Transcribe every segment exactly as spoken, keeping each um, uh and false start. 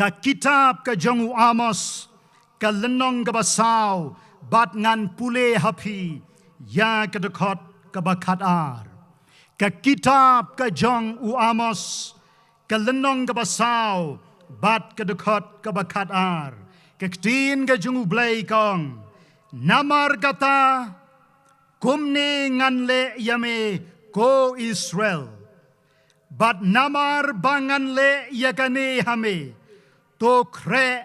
Ka kitab ka jong u Amos, ka lynnong kaba saw, bad ngan pule ha phi ïa ka dkhot kaba khatar. Ka kitab ka jong u Amos, ka lynnong kaba saw, bad ka dkhot kaba khatar. Ka ktien ka jong U Blei ka ong: Namar kata, kumne ngan leh ïa me, ko Israel. Bad namar ba ngan leh ïa kane ha me, to khreh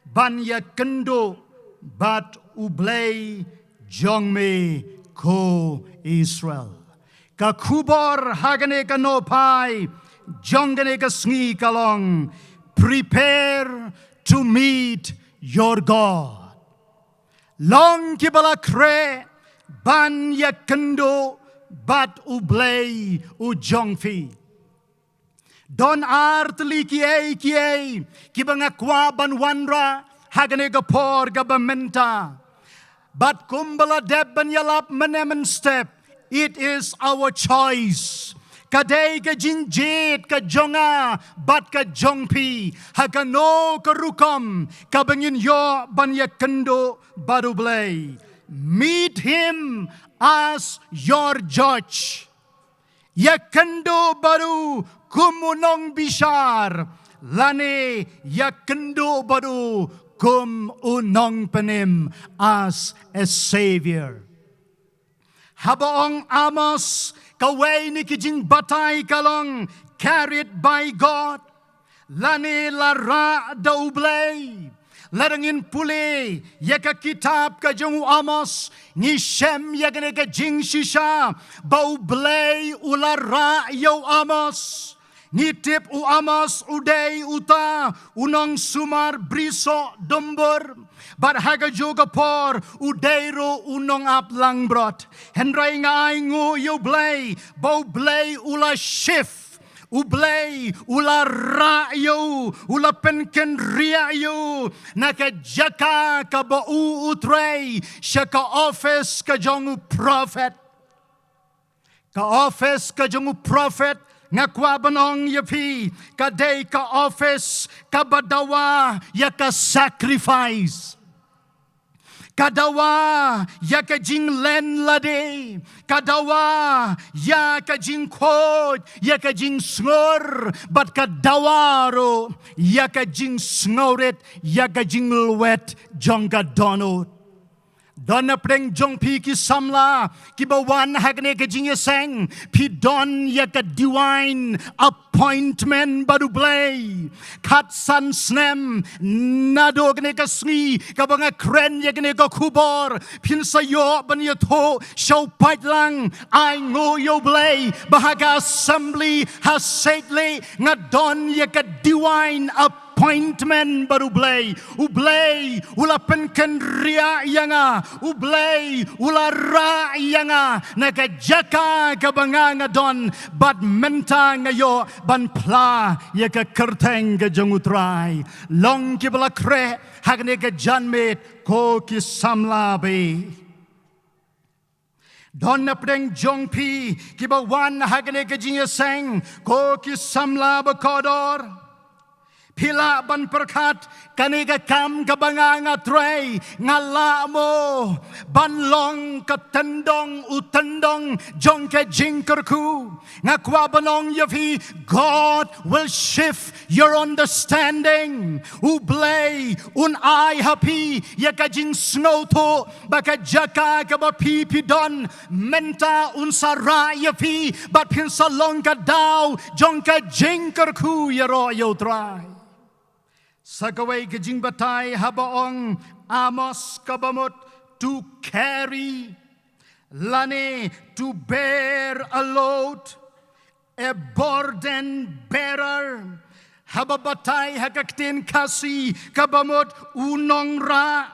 ban ïakynduh bad U Blei jong me, ko Israel. Ka khubor ha kane ka nohphai jong kane ka sngi ka long: Prepare to meet your God. Long kiba la khreh ban ïakynduh bad U Blei u jong phi. Don ar tylli kiei kiei kiba nga kwah ban wanrah ha kane ka por kaba mynta. Bad kumba la dep ban ïalap mynne mynstep, it is our choice. Ka dei ka jingjied ka jong nga bad ka jong phi, ha kano ka rukom kaba ngin ïoh ban ïakynduh bad U Blei. Meet him as your judge. Ïakynduh bad u kum u nongbishar, lane ïakynduh bad u kum u nongpynim, as a savior. Haba ong Amos, kawei na ki jingbatai ka long carried by God, lane la rah da U Blei. Lada ngin pule ïa ka kitab ka jong u Amos, ngi shem ïa kane ka jingshisha ba U Blei u la rah ïa u Amos. Ngi tip u Amos u dei uta u nongsumar brisoh dumbur, bad ha kajuh ka por u dei ruh u nongap langbrot. Hynrei nga ainguh ïa U Blei ba U Blei u la shift, U Blei u la rah ïa u, u la pynkynriah ïa u na ka jaka kaba u u trei, sha ka office ka jong u prophet. Ka office ka jong u prophet, nga kwah ban ong ïa phi, ka dei ka office kaba dawa ïa ka sacrifice. Ka dawa ïa ka jinglen lade, ka dawa ïa ka jingkhuid, ïa ka jingsngur, bad ka dawa ruh ïa ka jingsngewrit, ïa ka jinglwet jong ka dohnud. Don na pdeng jong phi ki samla kiba wan ha kane ka jingïaseng, phi don ïa ka divine appointment bad U Blei. Khatsan snem naduh kane ka sngi kaba nga kren ïa kane ka khubor, phin sa ïoh ban ïathuh sha u paidlang, ainguh ïa U Blei ba ha ka assembly ha Saitleh nga don ïa ka divine appointment bad U Blei. U Blei u la pynkynriah ïa nga, U Blei u la rah ïa nga na ka jaka kaba nga nga don, bad mynta nga ïoh ban phla ïa ka kyrteng ka jong U Trai. Long kiba la khreh ha kane ka janmiet, ko ki samla baieit. Don na pdeng jong phi kiba wan ha kane ka jingïaseng, ko ki samla bakordor. Phi lah ban pyrkhat, kane ka kam kaba nga nga trei, nga lah mo ban long ka tyndong u tyndong jong ka jingkyrkhu? Nga kwah ban ong ïa phi, God will shift your understanding. U Blei un ai ha phi ïa ka jingsngewthuh ba ka jaka kaba phi phi don mynta un sa rah ïa phi, bad phin sa long ka daw jong ka jingkyrkhu ïaroh ïa U Trai. Sa kawei ka jingbatai haba ong Amos kaba mut to carry, lane to bear a load, a burden bearer. Haba batai ha ka ktien Khasi kaba mut u nongrah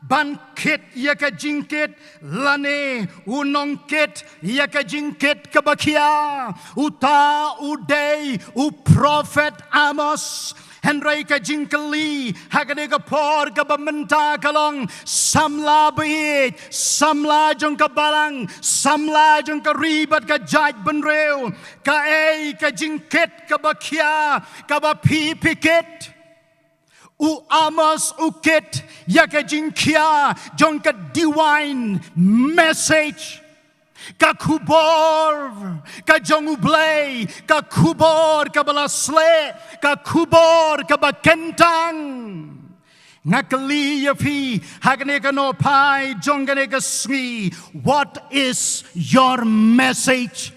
ban kit ïa ka jingkit, lane u nongkit ïa ka jingkit kaba khia. Uta u dei u prophet Amos. Hynrei ka jingkylli ha kane ka por kaba mynta ka long, samla baieit, samla jong ka balang, samla jong ka ri bad ka jaitbynriew, kaei ka jingkit kaba khia kaba phi phi kit? U Amos u kit ïa ka jingkhia jong ka divine message. Ka khubor ka jong U Blei, ka khubor kaba la sleh, ka khubor kaba kyntang. Nga kylli ïa phi ha kane ka nohphai jong kane ka sngi, what is your message?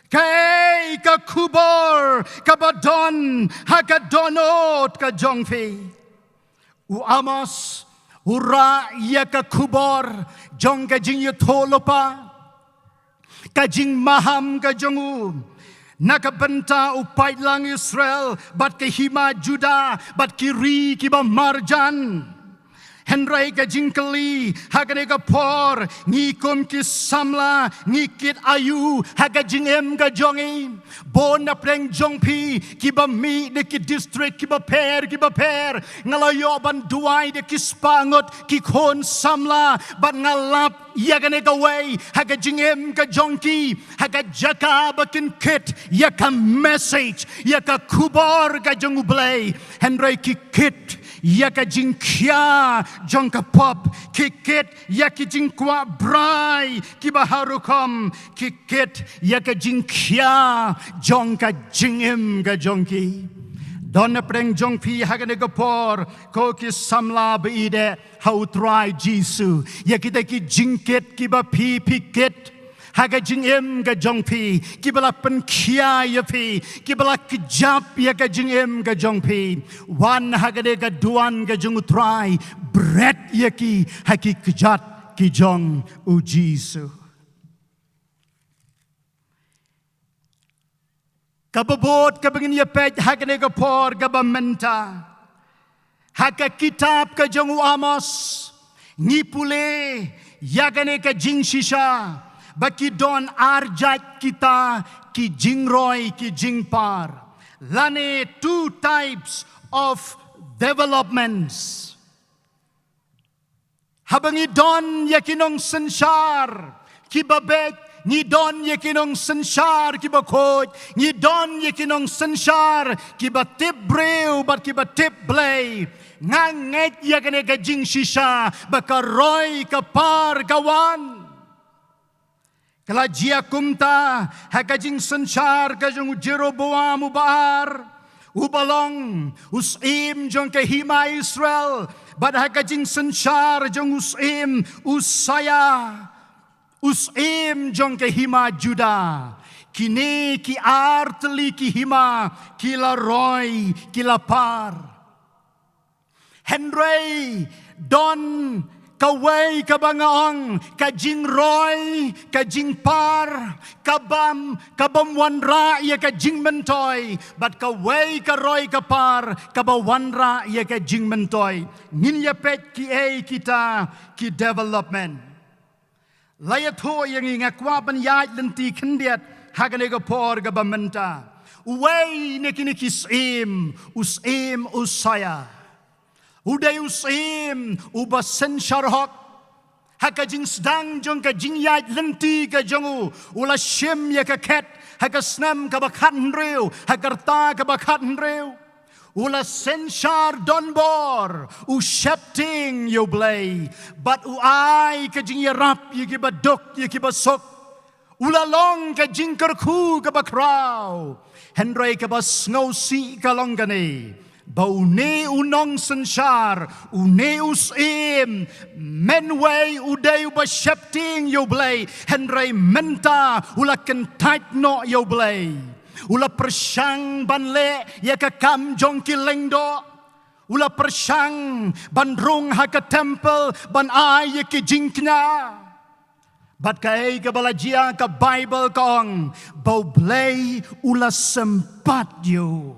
Kaei ka khubor kaba don ha ka dohnud ka jong phi? U Amos u rah ïa ka khubor jong ka jingïathuhlypa, ka jingmaham ka jong u na ka bynta u paidlang Israel bad ka hima Judah bad ki ri kiba marjan. Hynrei ka jingkylli ha kane ka por, ngi kum ki samla ngi kit aïu ha ka jingim ka jong ngi? Bun na pdeng jong phi kiba mih da ki district kiba pher kiba pher, nga la ïoh ban duwai da ki spah ngut ki khun samla, bad nga lap ïa kane kawei ha ka jingim ka jong ki, ha ka jaka ba kin kit ïa ka message, ïa ka khubor ka jong U Blei, hynrei ki kit ïa ka jingkhia jong ka pop, ki kit ïa ki jingkwah brai kiba ha rukom, ki kit ïa ka jingkhia jong ka jingim ka jong ki. Don na pdeng jong phi ha kane ka por, ko ki samla ba ïeit ha U Trai Jisu, ïa kita ki jingkit kiba phi phi kit ha ka jingim ka jong phi, kiba la pynkhia ïa phi, kiba la kjap ïa ka jingim ka jong phi, wan ha kane ka duwan ka jong U Trai, bret ïa ki ha ki kjat ki jong U Jisu. Kaba bud kaba ngin ïa peit ha kane ka por kaba mynta, ha ka kitab ka jong u Amos, ngi pule ïa kane ka jingshisha ba ki don ar jait kita ki jingroi ki jingpar, lane two types of developments. Haba ngi don ïa ki nongsynshar kiba beit, ngi don ïa ki nongsynshar kiba khuid, ngi don ïa ki nongsynshar kiba tip briew bad kiba tip Blei, nga ngeit ïa kane ka jingshisha ba ka roi ka par ka wan. Ka la jia kumta ha ka jingsynshar ka jong u Jeroboam uba ar, uba long u syiem jong ka hima Israel, bad ha ka jingsynshar jong u syiem Usaia, u syiem jong ka hima Judah. Kine ki ar tylli ki hima ki la roi, ki la par. Hynrei don kawei kaba nga ong ka jingroi ka jingpar, kabym, kabym wanrah ïa ka jingmyntoi, bad kawei ka roi ka par kaba wanrah ïa ka jingmyntoi. Ngin ïa peit kiei kita ki development. La ïathuh ïa ngi, nga kwah ban ïaid lynti khyndiat ha kane ka por kaba mynta. Uwei na kine ki syiem, u syiem Usaia, u dei u syiem uba synshar hok. Ha ka jingsdang jong ka jingïaid lynti ka jong u, u la shim ïa ka khet ha ka snem kaba khathynriew, ha ka rta kaba khathynriew. U la synshar donbor, u sheptieng ïa U Blei, bad u ai ka jingïarap ïa kiba duk, ïa kiba suk. U la long ka jingkyrkhu kaba khraw. Hynrei kaba sngewsih ka long kane, ba une u nongsynshar, une u syiem, mynwei u dei uba sheptieng ïa U Blei, hynrei mynta u la kyntait noh ïa U Blei. U la pyrshang ban leh ïa ka kam jong ki lyngdoh. U la pyrshang ban rung ha ka temple ban ai ïa ki jingkñia. Bad kaei kaba la jia, ka Baibl ka ong ba U Blei u la sympat ïa u.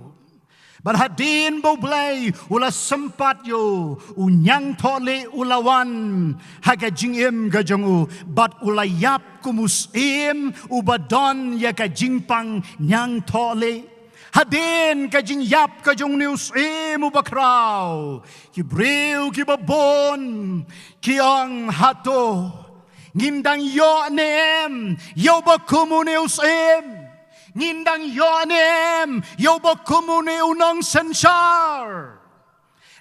Bad hadien ba U Blei u la sympat ïa u, u ñiangthohlieh u la wan ha ka jingim ka jong u, bad u la ïap kum u syiem uba don ïa ka jingpang ñiangthohlieh. Hadien ka jingïap ka jong une u syiem uba khraw, ki briew kiba bun ki ong, hato ngin dang ïoh ne em ïa uba kum une u syiem? Ngin dang ïoh ne em ïa uba kum une u nongsynshar?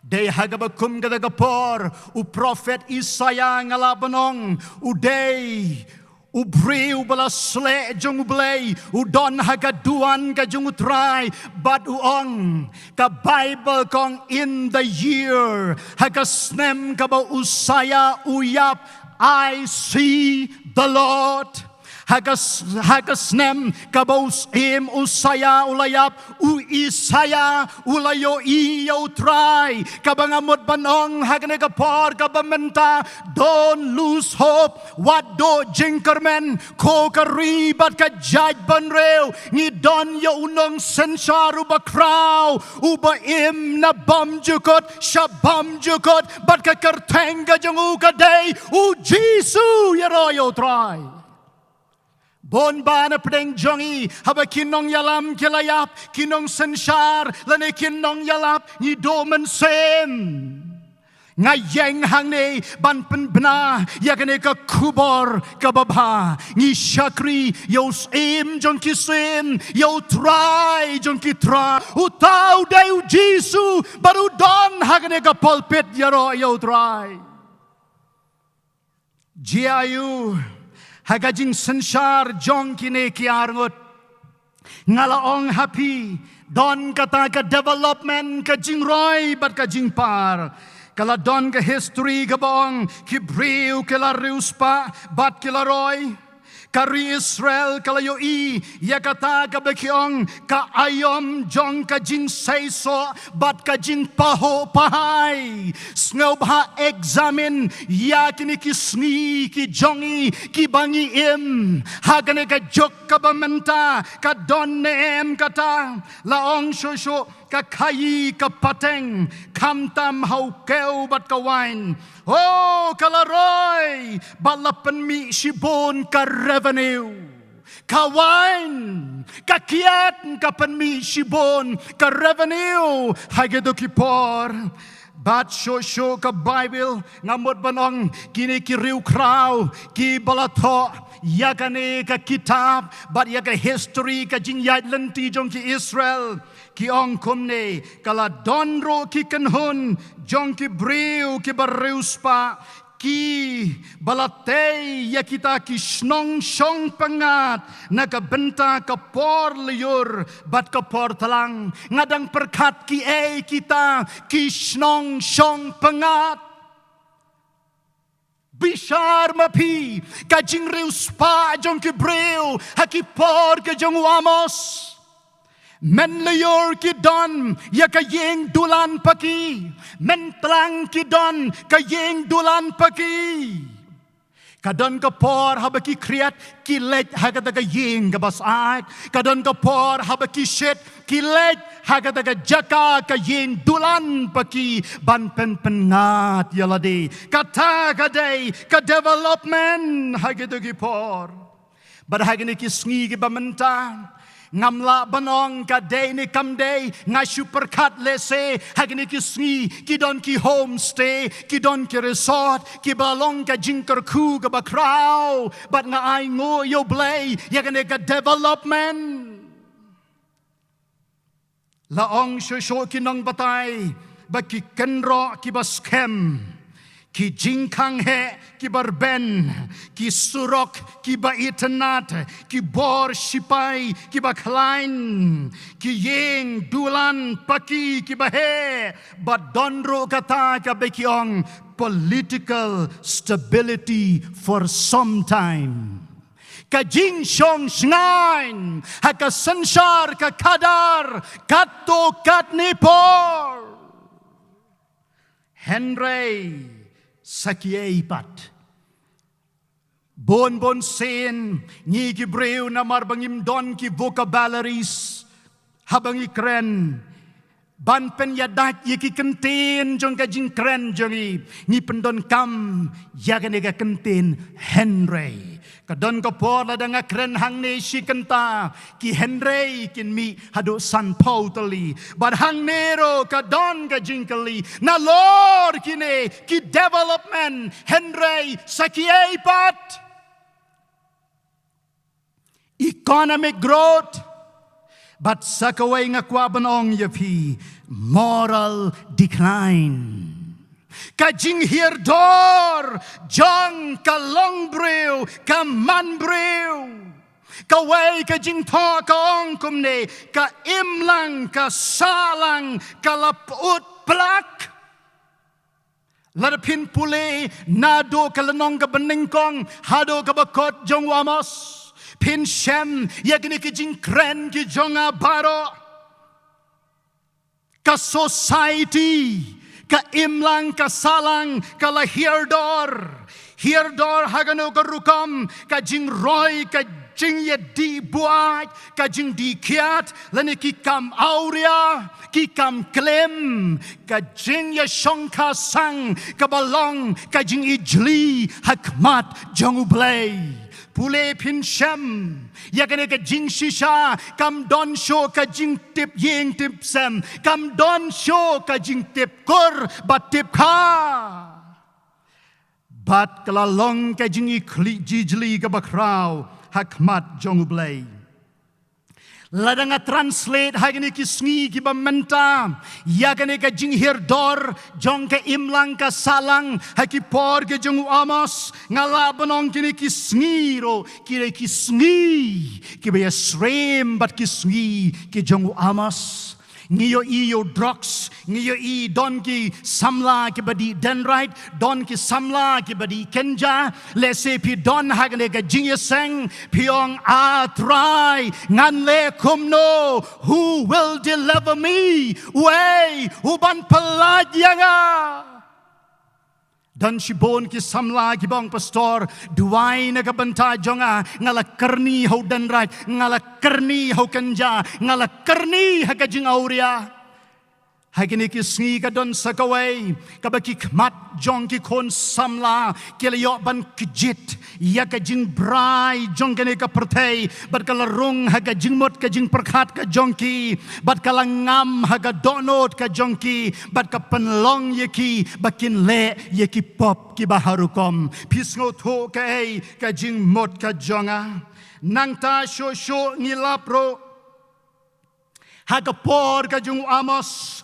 Dei ha kaba kum kata ka por, u prophet Isaiah nga lah ban ong, u dei u briew ba la sleh jong U Blei, u don ha ka duwan ka jong U Trai, bad u ong, ka Bible ka ong, in the year, ha ka snem kaba u Isaiah u ïap, I see the Lord. Ha ka s-, ha ka snem kaba u syiem u Isaiah u la ïap, u Isaiah u la ïohi ïa U Trai. Kaba nga mut ban ong ha kane ka por kaba mynta, don't lose hope. Wat duh jingkyrmen, ko ka ri bad ka jaitbynriew, ngi don ïa u nongsynshar uba khraw, uba im na bymjukut sha bymjukut, bad ka kyrteng ka jong u ka dei U Jisu, ïaroh ïa U Trai. Bun ba na pdeng jong ngi, haba ki nongïalam ki la ïap, ki nongsynshar lane ki nongïalap, ngi duh mynsiem. Nga ïeng hangne ban pynbna ïa kane ka khubor kaba bha. Ngi shakri ïa u Syiem jong ki syiem, ïa U Trai jong ki trai. Uta u dei U Jisu, bad u don ha kane ka pulpit, ïaroh ïa U Trai. Jia aiu, ha ka jingsynshar jong kine ki arngut, nga la ong ha phi, don kata ka development, ka jingroi bad ka jingpar. Ka la don ka history kaba ong, ki briew ki la riewspah bad ki la roi. Ka ri Israel ka la ïohi ïa kata kaba ki ong, ka aïom jong ka jingseisoh bad ka jingpahuh pahai. Sngewbha examine ïa kine ki sngi ki jong ngi kiba ngi im. Ha kane ka juk kaba mynta, ka don ne em kata? La ong shuh shuh, ka khaïi ka pateng, khamtam ha u kew bad ka wain. Oh, ka la roi bad la pynmih shibun ka revenue. Ka wain, ka kiad, ka pynmih shibun ka revenue ha kito ki por. Bad shuh shuh ka Bible, nga mut ban ong, kine ki riewkhraw kiba la thoh ïa kane ka kitab bad ïa ka history, ka jingïaid lynti jong ki Israel, ki ong kumne, ka la don ruh ki kynhun jong ki briew kiba riewspah, kiba la tei ïa kita ki shnong shong pyngngad na ka bynta ka por lyiur bad ka por tlang. Nga dang pyrkhat, kiei kita ki shnong shong pyngngad? Bishar ma phi, ka jingriewspah jong ki briew ha ki por ka jong u Amos. Men lyiur ki don ïa ka ïing dulan paki, men tlang ki don ka ïing dulan paki. Ka don ka por haba ki khriat ki leit ha kata ka ïing kaba syaid. Ka don ka por haba ki shit ki leit ha kata ka jaka, ka ïing dulan paki, ban pynpyngngad ïa lade. Kata ka dei ka development ha kito ki por. Bad ha kine ki sngi kiba mynta, ngam lah ban ong ka dei ne kam dei, nga shu pyrkhat lehse ha kine ki sngi ki don ki homestay, ki don ki resort, kiba long ka jingkyrkhu kaba khraw. Bad nga ainguh ïa U Blei ïa kane ka development. La ong shuh shuh ki nongbatai ba ki kynroh kiba skhem, ki jingkhang heh kiba rben, ki surok kiba itynnad, ki bor shipai kiba khlaiñ, ki ïing dulan paki kiba heh, bad don ruh kata kaba ki ong political stability for some time. Ka jingshong shngaiñ ha ka synshar ka khadar katto katne por. Hynrei sa kiei pat, bun bun sien ngi ki briew, namar ba ngim don ki vocabularies haba ngi kren, ban pynïadait ïa ki kyntien jong ka jingkren jong ngi, ngi pyndonkam ïa kane ka kyntien hynrei. Ka don ka por lada nga kren hangne shi kynta, ki hynrei kin mih haduh sanphew tylli. Bad hangne ruh ka don ka jingkylli, nalor kine ki development, hynrei sa kiei pat? Economic growth. Bad sa kawei nga kwah ban ong ïa phi, moral decline. Ka jinghiar dor jong ka long briew, ka man briew. Kawei ka jingthoh ka ong kumne, ka imlang ka sahlang ka la pyut plak. Lada phin pule naduh ka lynnong kaba nyngkong haduh kaba kut jong u Amos, phin shem ïa kine ki jingkren ki jong nga baroh. Ka society, ka imlang ka sahlang ka la hiar dor. Hiar dor ha kano ka rukom? Ka jingroi ka jingïadih buaid, ka jingdih kiad, lane ki kam awria, ki kam klim, ka jingïashongkha sang kaba long ka jingijli ha khmat jong U Blei. Pule phin shem ïa kane ka jingshisha, kam don shuh ka jingtip ïing tip sem, kam don shuh ka jingtip kur bad tip kha. Bad ka la long ka jingijli, jingijli kaba khraw ha khmat jong U Blei. Lada nga translate ha kine ki sngi kiba mynta ïa kane ka jinghiar dor jong ka imlang ka sahlang ha ki por ki jong u Amos, nga lah ban ong kine ki sngi ruh ki dei ki sngi kiba ïasyriem bad ki sngi ki jong u Amos. Ngi ïohi ïa u drugs, ngi ïohi don ki samla kiba dih dendrite, don ki samla kiba dih kynja. Lehse phi don ha kane ka jingïaseng, phi ong, "A Trai, ngan leh kumno? Who will deliver me? Uei u ban pyllait ïa nga?" Don shibun ki samla kiba ong, "Pastor, duwai na ka bynta jong nga, nga la kyrni ha u dendrite, nga la kyrni ha u kynja, nga la kyrni ha ka jingawria." Ha kine ki sngi ka don sa kawei kaba ki khmat jong ki khun samla ki la ïoh ban kjit ïa ka jingbrai jong kane ka pyrthei, bad ka la rung ha ka jingmut ka jingpyrkhat ka jong ki, bad ka la ngam ha ka dohnud ka jong ki, bad ka pynlong ïa ki ba kin leh ïa ki pop kiba ha rukom. Phi sngewthuh kaei ka jingmut ka jong nga? Nangta shuh shuh ngi lap ruh ha ka por ka jong u Amos,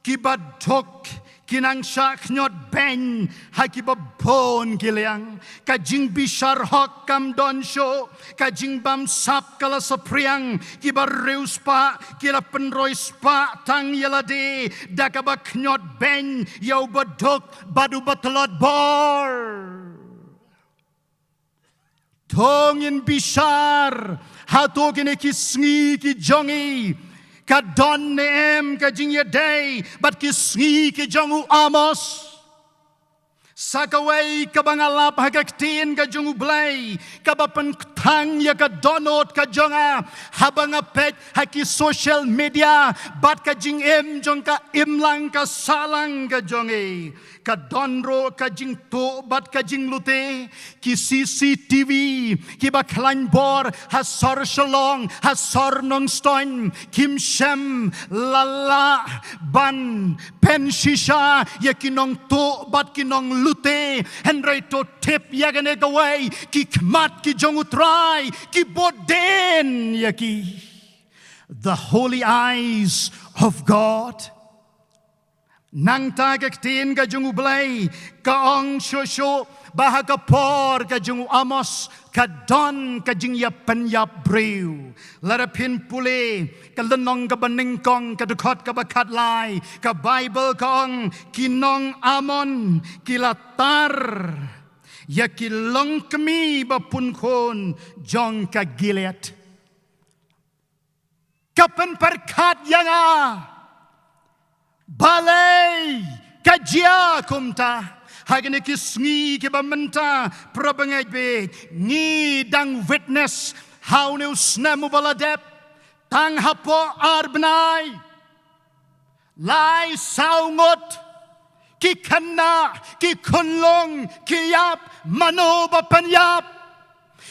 kiba duk ki nang shah khñiot beiñ ha kiba bun ki liang. Ka jingbishar hok kam don shuh, ka jingbamsap ka la saphriang, kiba riewspah ki la pynroi spah tang ïa lade da kaba khñiot beiñ ïa uba duk bad uba tlot bor. To ngin bishar, hato kine ki sngi ki jong ngi ka don ne em ka jingïadei bad ki sngi ki jong u Amos? Sa kawei kaba nga lap ha ka ktien ka jong U Blei kaba pynkthang ïa ka dohnud ka jong nga haba nga peit ha ki social media bad ka jingim jong ka imlang ka sahlang ka jong ngi. Ka don ruh ka jingtuh bad ka jinglute. Ki C C T V kiba khlaiñ bor ha sor Shillong, ha sor Nongstoiñ, kim shym la lah ban pynshisha ïa ki nongtuh bad ki nonglute. Hynrei to tip ïa kane kawei, ki khmat ki jong U Trai ki bud dien ïa ki. The holy eyes of God. Nangta ka ktien ka jong U Blei ka ong shuh shuh ba ha ka por ka jong u Amos ka don ka jingïapynïap briew. Lada phin pule ka lynnong kaba nyngkong, ka dkhot kaba khatlai, ka Baibl ka ong, ki nong Amon ki la tar ïa ki longkmie ba punkhun jong ka Gilead. Ka pynpyrkhat ïa nga. Balei ka jia kumta? Ha kine ki sngi kiba mynta, para bangeit, ngi dang witness ha une u snem uba la dep, tang hapoh ar bnai, lai saw ngut ki khynnah, ki khunlung ki ïap. Mano ba pynïap?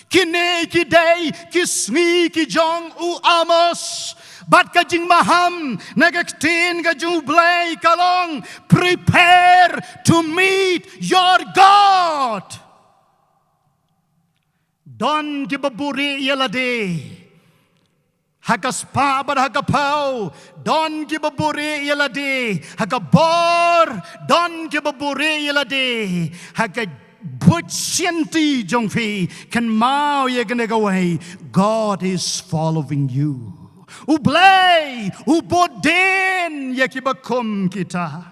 Kine ki dei ki sngi ki jong u Amos. Bad ka jingmaham na ka ktien ka jong U Blei ka long, "Prepare to meet your God." Don kiba buhrieh ïa lade. Ha ka spah bad ha ka phew don kiba buhrieh ïa lade. Ha ka bor don kiba buhrieh ïa lade. Ha ka buit shianti jong phi, kynmaw ïa kane kawei: God is following you. U Blei u bud dien ïa kiba kum kita.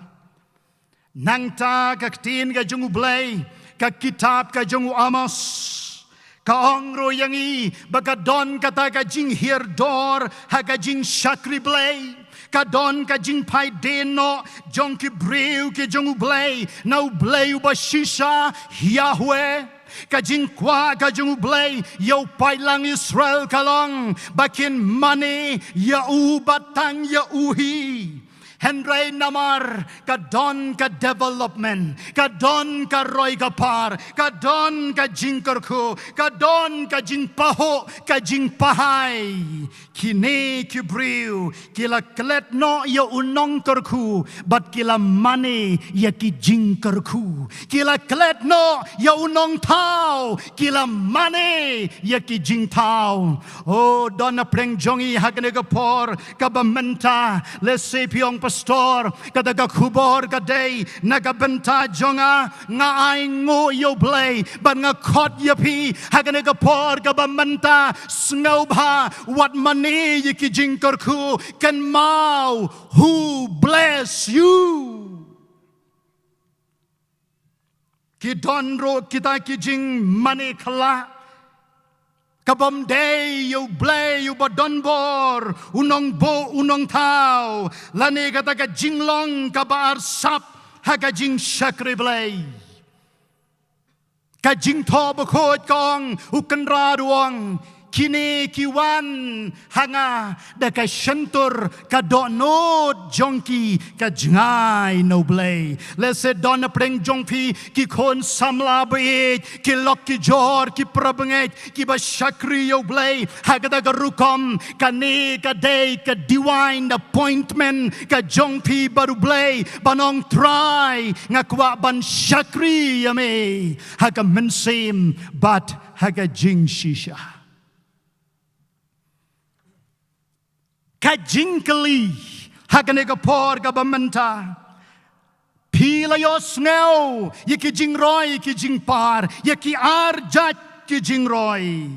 Nangta ka ktien ka jong U Blei, ka kitab ka jong u Amos, ka ong ruh ïa ngi ba ka don kata ka jinghiar dor ha ka jingshakri Blei. Ka don ka jingphai dien noh jong ki briew ki jong U Blei na U Blei uba shisha, Yahweh. Ka jingkwah ka jong U Blei ïa u paidlang Israel ka long ba kin mane ïa u bad tang ïa u hi. Hynrei namar ka don ka development, ka don ka roi ka par, ka don ka jingkyrkhu, ka don ka jingpahuh, ka jingpahai, kine ki briew ki la klet noh ïa u nongkyrkhu bad ki la mane ïa ki jingkyrkhu. Ki la klet noh ïa u nongthaw, ki la mane ïa ki jingthaw. O, don na pdeng jong ngi ha kane ka por kaba mynta, lehse phi ong, Pastor, kata ka khubor ka dei na ka bynta jong nga. Nga ainguh ïa U Blei bad nga khot ïa phi ha kane ka por kaba mynta, sngewbha wat mane ïa ki jingkyrkhu. Kynmaw, who bless you? Ki don ruh kita ki jingmane khyllah kabym dei ïa U Blei uba don bor, u nongbuh, u nongthaw, lane kata ka jinglong kaba arsap ha ka jingshakri Blei. Ka Jingthoh Bakhuid ka ong, u Kynrad u ong, kine ki wan ha nga da ka shyntur ka dohnud jong ki ka jngai na U Blei. Lehse don na pdeng jong phi ki khun samla ba ïeit, ki lok ki jor, ki para bangeit, kiba shakri ïa U Blei ha kata ka rukom. Kane ka dei ka divine appointment ka jong phi bad U Blei ban ong, Trai, nga kwah ban shakri ïa me ha ka mynsiem bad ha ka jingshisha. Ka jingkylli ha kane ka por kaba mynta: phi la ïohsngew ïa ki jingroi, ïa ki jingpar, ïa ki arjait ki jingroi?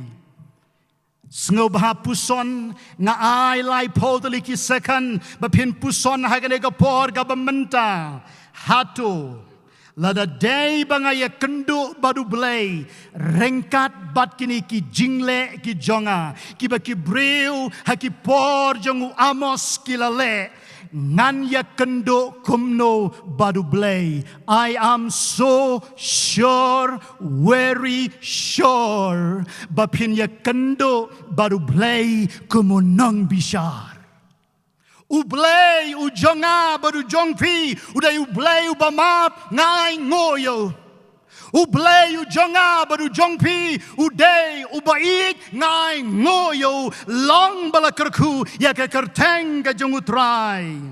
Sngewbha puson, nga ai laiphew tylli ki second ba phin puson ha kane ka por kaba mynta. Hato lada dei ba nga ïakynduh bad U Blei ryngkat bad kine ki jingleh ki jong nga, kiba ki briew ha ki por jong u Amos ki la leh, ngan ïakynduh kumno bad U Blei? I am so sure, very sure, ba phin ïakynduh bad U Blei kum u nongbishar. U Blei u jong nga bad u jong phi u dei U Blei uba map, nga ainguh ïa u. U Blei u jong nga bad u jong phi u dei uba ïeit, nga ainguh ïa u. Long ba la kyrkhu ïa ka kyrteng ka jong U Trai.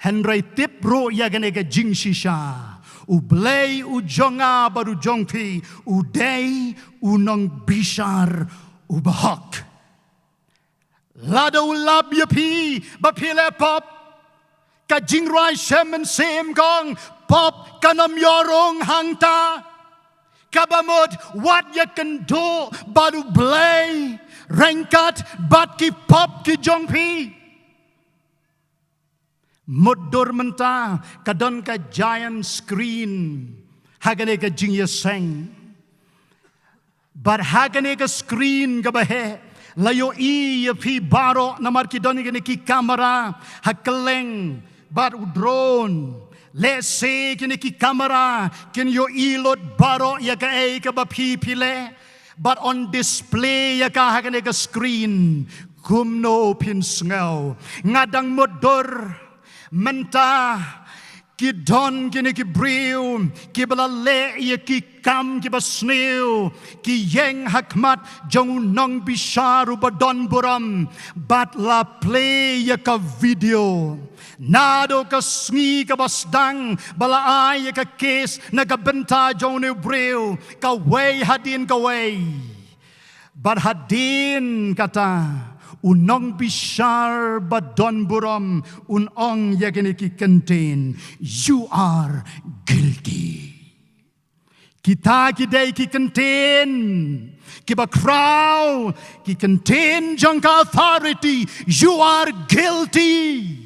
Hynrei tip ruh ïa kane ka jingshisha: U Blei u jong nga bad u jong phi u dei u nongbishar uba hok. Lada u lap ïa phi ba phi leh pop, ka jingrwai Shem Mynsiem ka ong, pop kan ym ïoh rung hangta. Kaba mut, wat ïakynduh bad U Blei ryngkat bad ki pop ki jong phi. Mutdur mynta ka don ka giant screen ha kane ka jingïaseng. Bad ha kane ka screen kaba heh, la ïohi ïa phi baroh namar ki don kine ki camera ha kylleng bad u drone. Lehse kine ki camera kin ïohi lut baroh ïa kaei kaba phi phi leh. Bad on display ïa ka ha kane ka screen. Kumno phin sngew? Nga dang mutdur. Mynta ki don kine ki briew kiba la leh ïa ki kam kiba sniew, ki ïeng ha khmat jong u nongbishar uba don burom, bad la play ïa ka video. Naduh ka sngi kaba sdang ba la ai ïa ka case na ka bynta jong une u briew, kawei hadien kawei. Bad hadien kata, U nongbishar ba don burom un ong ïa kine ki kyntien, "You are guilty." Kita ki dei ki kyntien kiba khraw, ki kyntien jong ka authority, "You are guilty."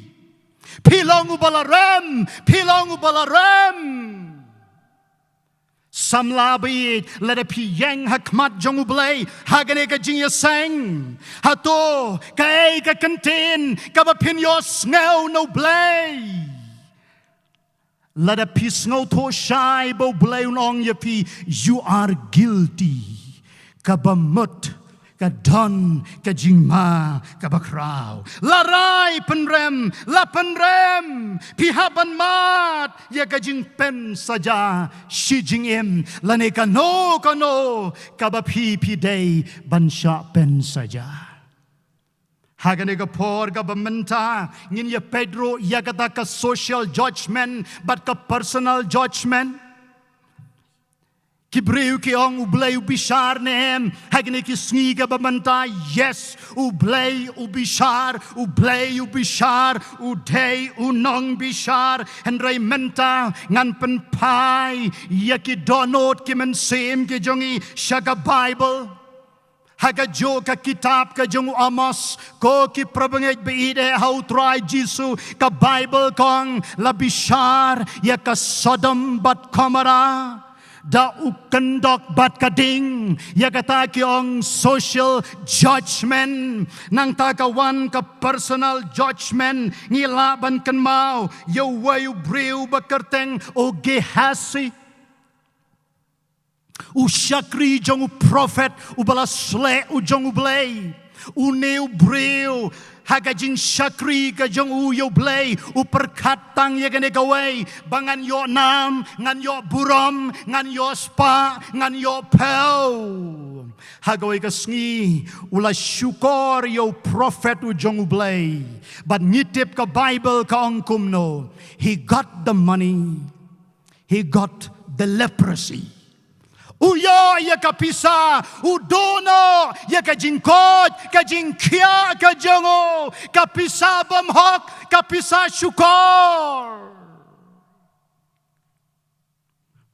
Phi long uba la rem, phi long uba la rem. Samla bad lada phi ïeng ha khmat jong U Blei ha kane ka jingïaseng, hato kaei ka kyntien kaba phin ïohsngew na U Blei? Lada phi sngewthuh shai ba U Blei un ong ïa phi, "You are guilty," kaba mut ka don ka jingma kaba khraw. La rai pynrem, la pynrem, phi hap ban mad ïa ka jingpynsaja shi jingim lane kano kano kaba phi phi dei ban shah pynsaja. Ha kane ka por kaba mynta ngin ïa peit ruh ïa kata ka social judgment bad ka personal judgment. Ki briew ki ong, "U Blei u bishar ne em ha kine ki sngi kaba mynta?" Yes, U Blei u bishar, U Blei u bishar, u dei u nongbishar. Hynrei mynta ngan pynphai ïa ki dohnud ki mynsiem ki jong ngi sha ka Baibl. Ha kajuh ka kitab ka jong u Amos, ko ki parabangeit ba ïeit ha U Trai Jisu, ka Baibl ka ong, la bishar ïa ka Sodom bad Gomorrah da u kyndok bad ka ding. Ïa kata ki ong social judgment. Nangta ka wan ka personal judgment. Ngi lah ban kynmaw ïa uwei u briew ba kyrteng u Gehazi, u shakri jong u prophet uba la sleh u jong U Blei. Une u briew, ha ka jingshakri ka jong u ïa U Blei, u pyrkhat tang ïa kane kawei, ba ngan ïoh nam, ngan ïoh burom, ngan ïoh spah, ngan ïoh phew. Ha kawei ka sngi u la shukor ïa u prophet u jong U Blei. Bad ngi tip ka Baibl ka ong kumno, he got the money, he got the leprosy. U ïoh ïa ka pisa, u duh noh ïa ka jingkoit, ka jingkhiah ka jong u, ka pisa bymhok, ka pisa shukor.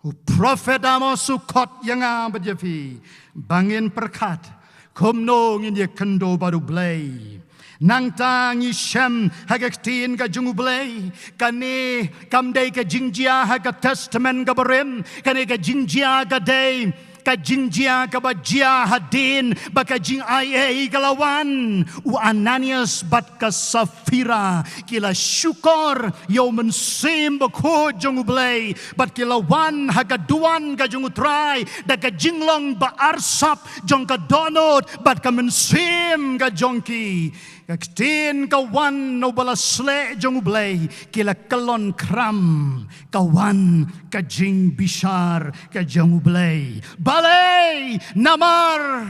U prophet Amos u khot ïa nga bad ïa phi ba ngin pyrkhat kumno ngin ïakynduh bad U Blei. Nangta ngi shem ha ka ktien ka jong U Blei, kane kam dei ka jingjia ha ka Testament kaba rim, kane ka jingjia ka dei ka jingjia kaba jia hadien ba ka jingaiei ka la wan. U Ananias bad ka Safira ki la shukor ïa U Mynsiem Bakhuid jong U Blei, bad ki la wan ha ka duwan ka jong U Trai da ka jinglong ba arsap jong ka dohnud bad ka mynsiem ka jong ki. Ka ktien ka wan na uba la sleh jong U Blei, ki la kyllon khram, ka wan ka jingbishar ka jong U Blei. Balei? Namar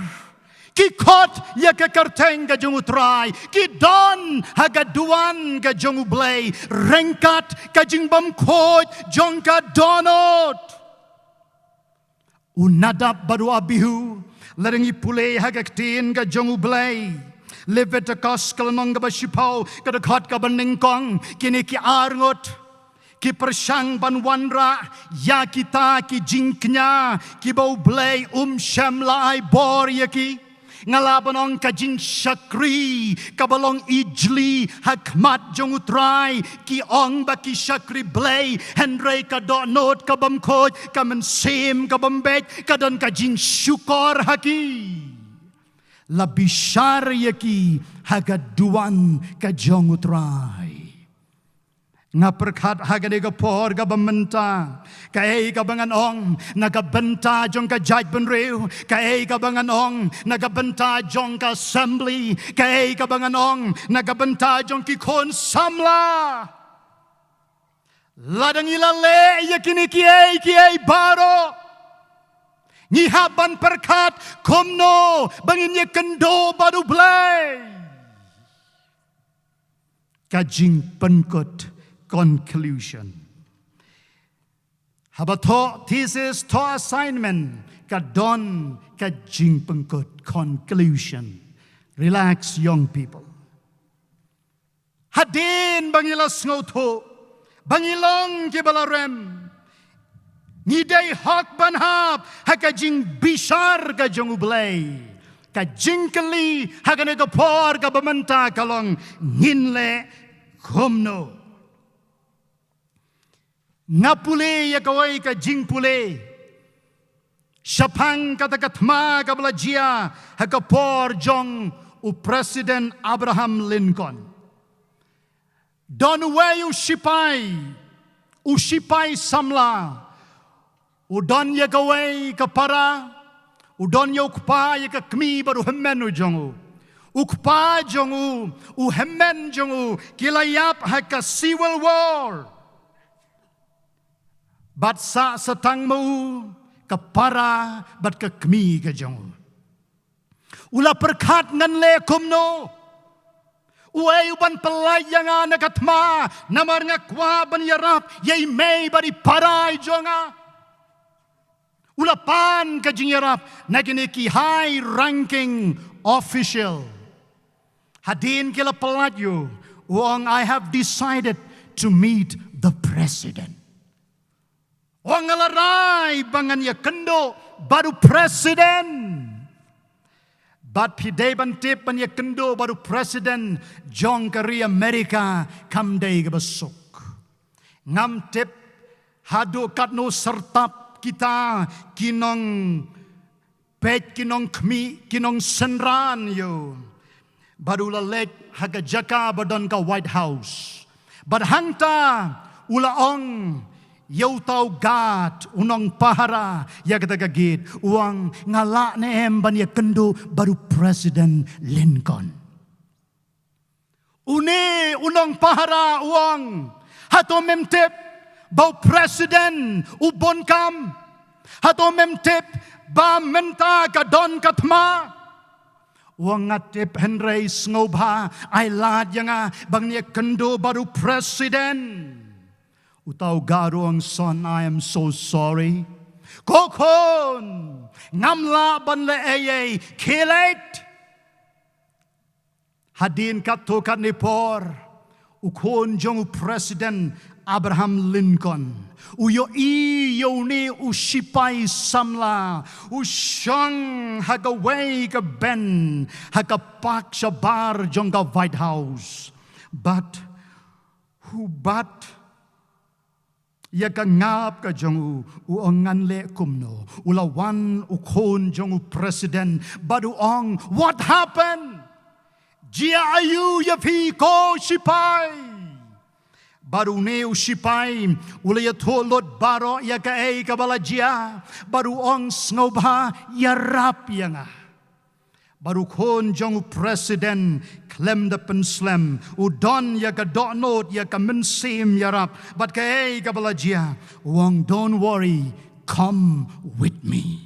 ki khot ïa ka kyrteng ka jong U Trai, ki don ha ka duwan ka jong U Blei ryngkat ka jingbymkhuid jong ka dohnud. U Nadab bad u Abihu, lada ngi pule ha ka ktien ka jong U Blei, Leviticus ka lynnong kaba shiphew, ka dkhot kaba nyngkong, kine ki arngut ki pyrshang ban wanrah ïa kita ki jingkñia kiba U Blei um shym la ai bor ïa ki. Nga lah ban ong ka jingshakri kaba long ijli ha khmat jong U Trai, ki ong ba ki shakri Blei, hynrei ka dohnud ka bymkhuid, ka mynsiem ka bymbeit, ka don ka jingshukor ha ki. La bishar ïa ki ha ka duwan ka jong U Trai. Nga pyrkhat ha kane ka por kaba mynta, kaei kaba ngan ong na ka bynta jong ka jaitbynriew, kaei kaba ngan ong na ka bynta jong ka assembly, kaei kaba ngan ong na ka bynta jong ki khun samla. Lada ngi la leh ïa kine kiei kiei baroh, ngi hap ban pyrkhat kumno ba ngin ïakynduh bad U Blei. Ka jingpynkut, conclusion. Haba thoh thesis, thoh assignment, ka don ka jingpynkut, conclusion. Relax, young people. Hadien ba ngi la sngewthuh ba ngi long kiba la rem, ngi dei hok ban hap ha ka jingbishar ka jong U Blei. Ka jingkylli ha kane ka por kaba mynta ka long, ngin leh kumno? Nga pule ïa kawei ka jingpule shaphang kata ka thma kaba la jia ha ka por jong u President Abraham Lincoln. Don uwei u shipai, u shipai samla, u don ïa kawei ka para, u don ïa u kpa, ïa ka kmie bad u hynmen u jong u. U kpa jong u, u hynmen jong u, ki la ïap ha ka Civil War. Bad sah shatang ma u ka para bad ka kmie ka jong u. U la pyrkhat, ngan leh kumno? Uei u ban pyllait ïa nga na ka thma, namar nga kwah ban ïarap ïa i mei bad i para i jong nga. U la pan ka jingïarap na kine ki high ranking official. Hadien ki la pyllait ïa u, u ong, "I have decided to meet the president." U ong, "Nga la rai ba ngan ïakynduh bad u president." Bad phi dei ban tip, ban ïakynduh bad u president jong ka ri Amerika kam dei kaba suk. Ngam tip haduh katno syrtap kita ki nongpeit, ki nongkhmih, ki nongsynran ïa u. Bad u la leit ha ka jaka ba don ka White House. Bad hangta u la ong ïa uta u guard, u nongpahara ïa kata ka gate, u ong, "Nga lah ne em ban ïakynduh bad u President Lincoln?" Une u nongpahara u ong, "Hato mem tip ba u president u bun kam? Hato mem tip ba mynta ka don ka thma?" U ong, "Nga tip, hynrei sngewbha ai lad ïa nga ban ïakynduh bad u president." Uta u guard u ong, "Son, I am so sorry. Ko khun, ngam lah ban leh ei ei, khie leit." Hadien katto katne por, u khun jong u President Abraham Lincoln u ïohi ïa une u shipai samla u shong ha kawei ka bench ha ka park shabar jong ka White House. Bad u bat ïa ka ngap ka jong u, u ong, "Ngan leh kumno?" U la wan u khun jong u president bad u ong, "What happened? Jia aïu ïa phi, ko shipai?" Bad une u shipai u la ïathuh lut baroh ïa kaei kaba la jia, bad u ong, "Sngewbha ïarap ïa nga." Bad u khun jong u president khlem da pynslem, u don ïa ka dohnud, ïa ka mynsiem ïarap bad kaei kaba la jia. U ong, "Don't worry, come with me."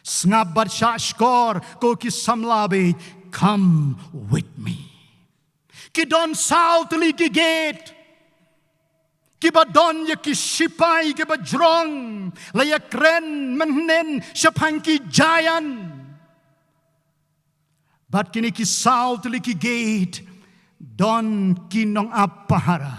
Sngap bad shahshkor, ko ki samla bad, "Come with me." Ki don saw tylli ki gate kiba don ïa ki shipai kiba jrong, la ïakren mynhynnin shaphang ki giant. Bad kine ki saw tylli ki gate don ki nongap pahara.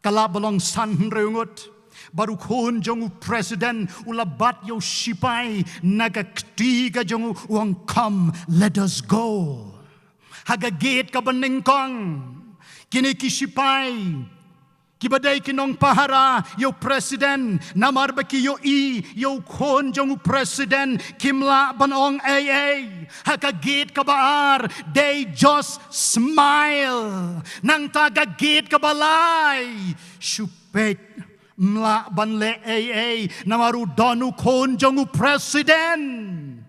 Ka lah ba long san hynriew ngut. Bad u khun jong u president u la bat ïa u shipai na ka kti ka jong u, u ong, "Come, let us go." Ha ka gate kaba nyngkong, kine ki shipai kiba dei ki nongpahara ïa u president, namar ba ki ïohi ïa u khun jong u president, kim lah ban ong ei ei. Ha ka gate kaba ar, they just smile. Nangta ka gate kaba lai, shu peit, ym lah ban leh ei ei, namar u don u khun jong u president.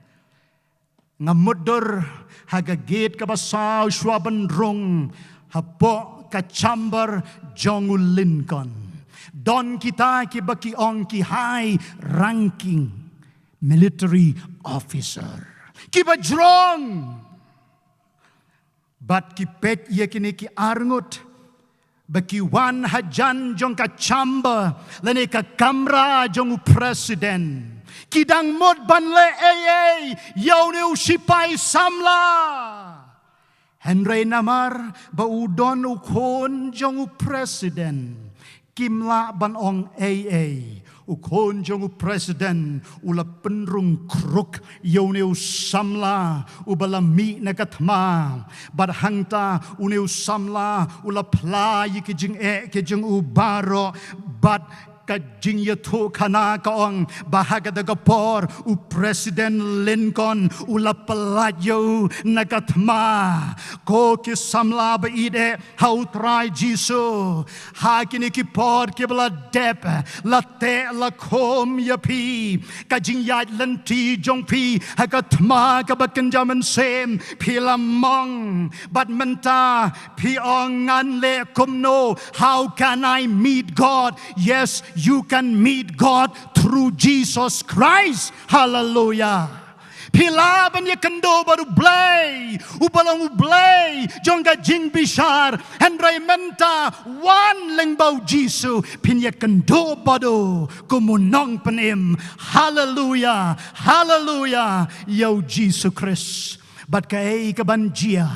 Nga mutdur ha ka gate kaba saw shuwa ban rung hapoh ka chamber jong u Lincoln. Don kita kiba ki ong ki high ranking military officer kiba jrong. Bad ki peit ïa kine ki arngut ba ki wan hajan jong ka chamber lane ka kamra jong u president. Ki dang mut ban leh ei ei ïa une u sipai samla. Hynrei namar ba u don u khun jong u president, kim lah ban ong ei ei. U khun jong u president u la pynrung kruk ïa une u samla uba la mih na ka thma. Bad hangta une u samla u la phla ïa ki jingeh ki jong u baroh. Bad ka jingïathuhkhana ka ong ba ha kata ka por u president Lincoln u la pyllait ïa u na ka thma. Ko ki samla ba ïeit ha u Trai Jisu, ha kine ki por kiba la dep, la teh la khum ïa phi. Ka jingïaid lynti jong phi ha ka thma kaba kynja mynsiem, phi la mong. Bad mynta phi ong ngan leh kumno? How can I meet God? Yes, you can meet God through Jesus Christ. Hallelujah. Phi lah ban ïakynduh bad U Blei, uba long U Blei jong ka jingbishar. Hynrei mynta wan lyngba U Jisu, phin ïakynduh bad u kum u nongpynim. Haleluya, haleluya, ïa U Jisu Khrist. Bad kaei kaban jia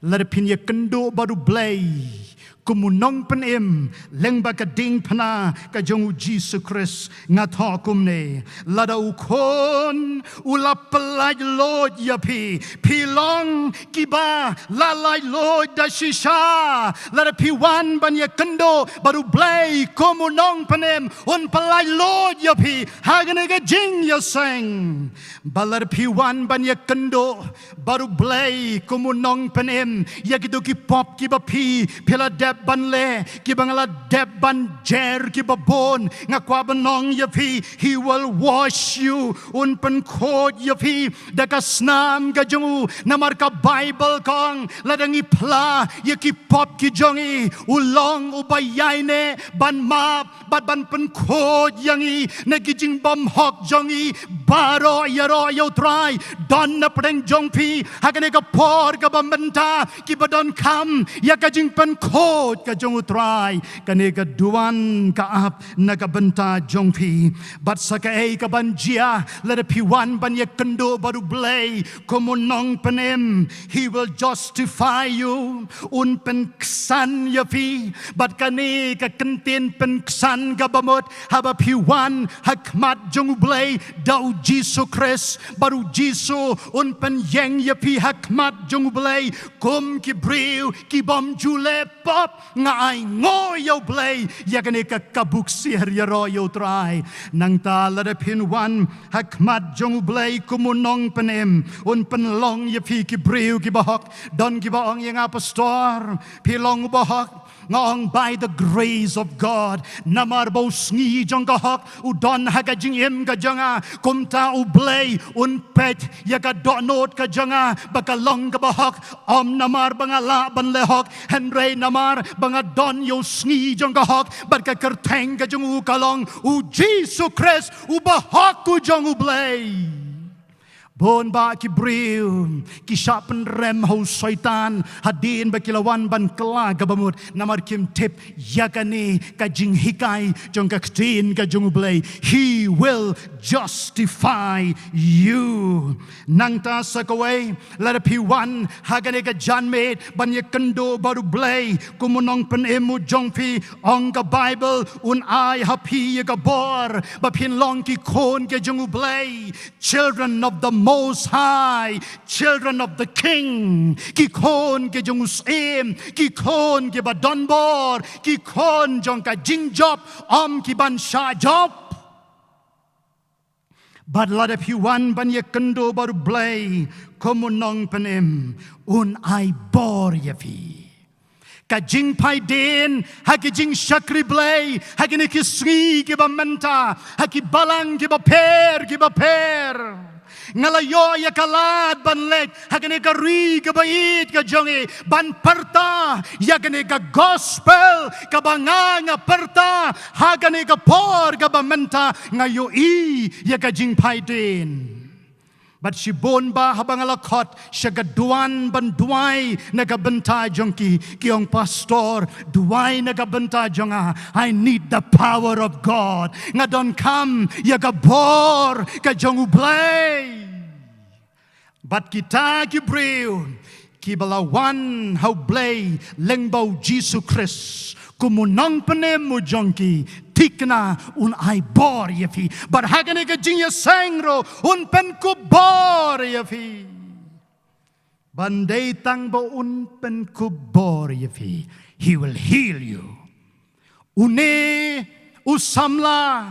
lada phin ïakynduh bad U Blei kum u nongpynim lyngba ka diengphna ka jong U Jisu Khrist? Nga thoh kumne: lada u Khun u la pyllait luid ïa phi, phi long kiba la laitluid da shisha. Lada phi wan ban ïakynduh bad U Blei kum u nongpynim, un pyllait luid ïa phi ha kane ka jingïaseng. Bad lada phi wan ban ïakynduh bad U Blei kum u nongpynim ïa kito ki pop kiba phi, phi la dep ban leh, kiba nga la dep ban jer kiba bun, nga kwah ban ong ïa phi, He will wash you, un pynkhuid ïa phi da ka snam ka jong u. Namar ka Baibl ka ong, lada ngi phla ïa ki pop ki jong ngi, u long uba ïaineh ban map bad ban pynkhuid ïa ngi na ki jingbymhok jong ngi baroh ïaroh ïa U Trai. Don na pdeng jong phi ha kane ka por kaba mynta kiba donkam ïa ka jingpynkhuid ka jong U Trai. Kane ka duwan ka ap na ka bynta jong phi. Bad sa kaei kaban jia lada phi wan ban ïakynduh bad U Blei kum u nongpynim? He will justify you, un pynksan ïa phi. Bad kane ka kyntien pynksan kaba mut, haba phi wan ha khmat jong U Blei da U Jisu Khrist, bad U Jisu un pynïeng ïa phi ha khmat jong U Blei kum ki briew ki bym ju leh pop. Nga ainguh ïa U Blei ïa kane ka kabu ksiar ïaroh ïa U Trai. Nangta lada phin wan ha khmat jong U Blei kum u nongpynim, un pynlong ïa phi ki briew kiba hok. Don kiba ong ïa nga, Pastor, phi long uba hok. Nga ong, by the grace of God. Namar ba u sngi jong ka hok u don ha ka jingim ka jong nga, kumta U Blei un peit ïa ka dohnud ka jong nga ba ka long kaba hok. Ym namar ba nga lah ban leh hok, hynrei namar ba nga don ïa u sngi jong ka hok. Bad ka kyrteng ka jong u ka long U Jisu Khrist, uba hok u jong U Blei. Bun bah ki briew ki shah pynrem ha u Soitan hadien ba ki la wan ban kylla kaba mut, namar kim tip ïa kane ka jinghikai jong ka ktien ka jong U Blei. He will justify you. Nangta sa kawei, lada phi wan ha kane ka janmiet ban ïakynduh bad U Blei kum u nongpynim u jong phi, ong ka Baibl, un ai ha phi ïa ka bor ba phin long ki khun ka jong U Blei. Children of the Most High, children of the King, ki khun ki jong u Syiem, ki khun kiba don bor, ki khun jong ka jingjop, ym ki ban shah jop. Bad lada phi wan ban ïakynduh bad U Blei kum u nongpynim, un ai bor ïa phi. Ka jingphaidien ha ki jingshakri Blei ha kine ki sngi kiba mynta, ha ki balang kiba pher kiba pher. Nga la ïoh ïa ka lad ban leit ha kane ka ri kaba ïeit ka jong ngi, ban pyrta ïa kane ka gospel kaba nga nga pyrta ha kane ka por kaba mynta. Nga ïohi ïa ka jingphaidien. Bad shibun ba haba nga la khot sha ka duwan ban duwai na ka bynta jong ki, ki ong, "Pastor, duwai na ka bynta jong nga. I need the power of God. Nga donkam ïa ka bor ka jong U Blei." Bad kita ki briew kiba la wan ha U Blei lyngba U Jisu Khrist kum U Nongpynim u jong ki, thikna un ai bor ïa phi. Bad ha kane ka jingïaseng ruh un pynkup bor ïa phi. Ban dei tang ba un pynkup bor ïa phi, He will heal you. Une u samla,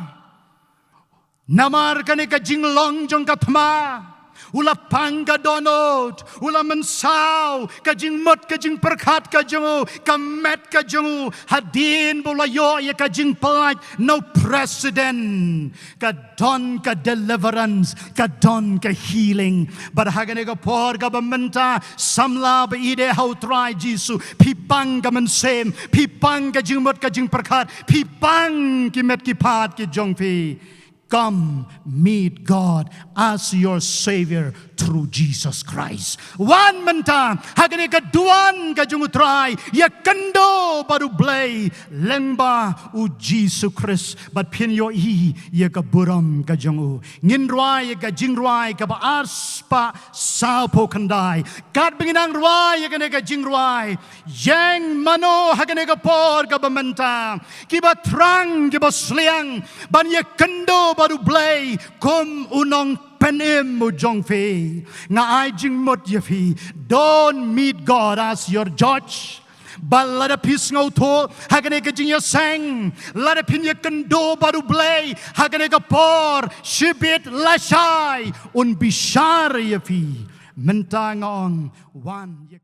namar kane ka jinglong jong ka thma, u la pang ka dohnud, u la mynsaw ka jingmut ka jingpyrkhat ka jong u, ka met ka jong u, hadien ba u la ïoh ïa ka jingpyllait na u president. Ka don ka deliverance, ka don ka healing. Bad ha kane ka por kaba mynta, samla ba ïeit ha U Trai Jisu, phi pang ka mynsiem, phi pang ka jingmut ka jingpyrkhat, phi pang ki met ki phad ki jong phi. Come meet God as your Savior through Jesus Christ. Wan mynta ha kane ka duwan ka jong U Trai, ïakynduh bad U Blei lyngba U Jisu Khrist, bad phin ïohi ïa ka burom ka jong u. Ngin rwai ïa ka jingrwai kaba ar spah sawphew khyndai. Katba ngin nang rwai ïa kane ka jingrwai, ïeng mano ha kane ka por kaba mynta, kiba thrang kiba sliang, ban ïakynduh bad U Blei kum U Nongpynim u jong phi. Nga ai jingmut ïa phi, don't meet God as your judge. Bad lada phi sngewthuh ha kane ka jingïaseng, lada phin ïakynduh bad U Blei ha kane ka por, shibit lashai un bishar ïa phi. Mynta nga ong, wan ïa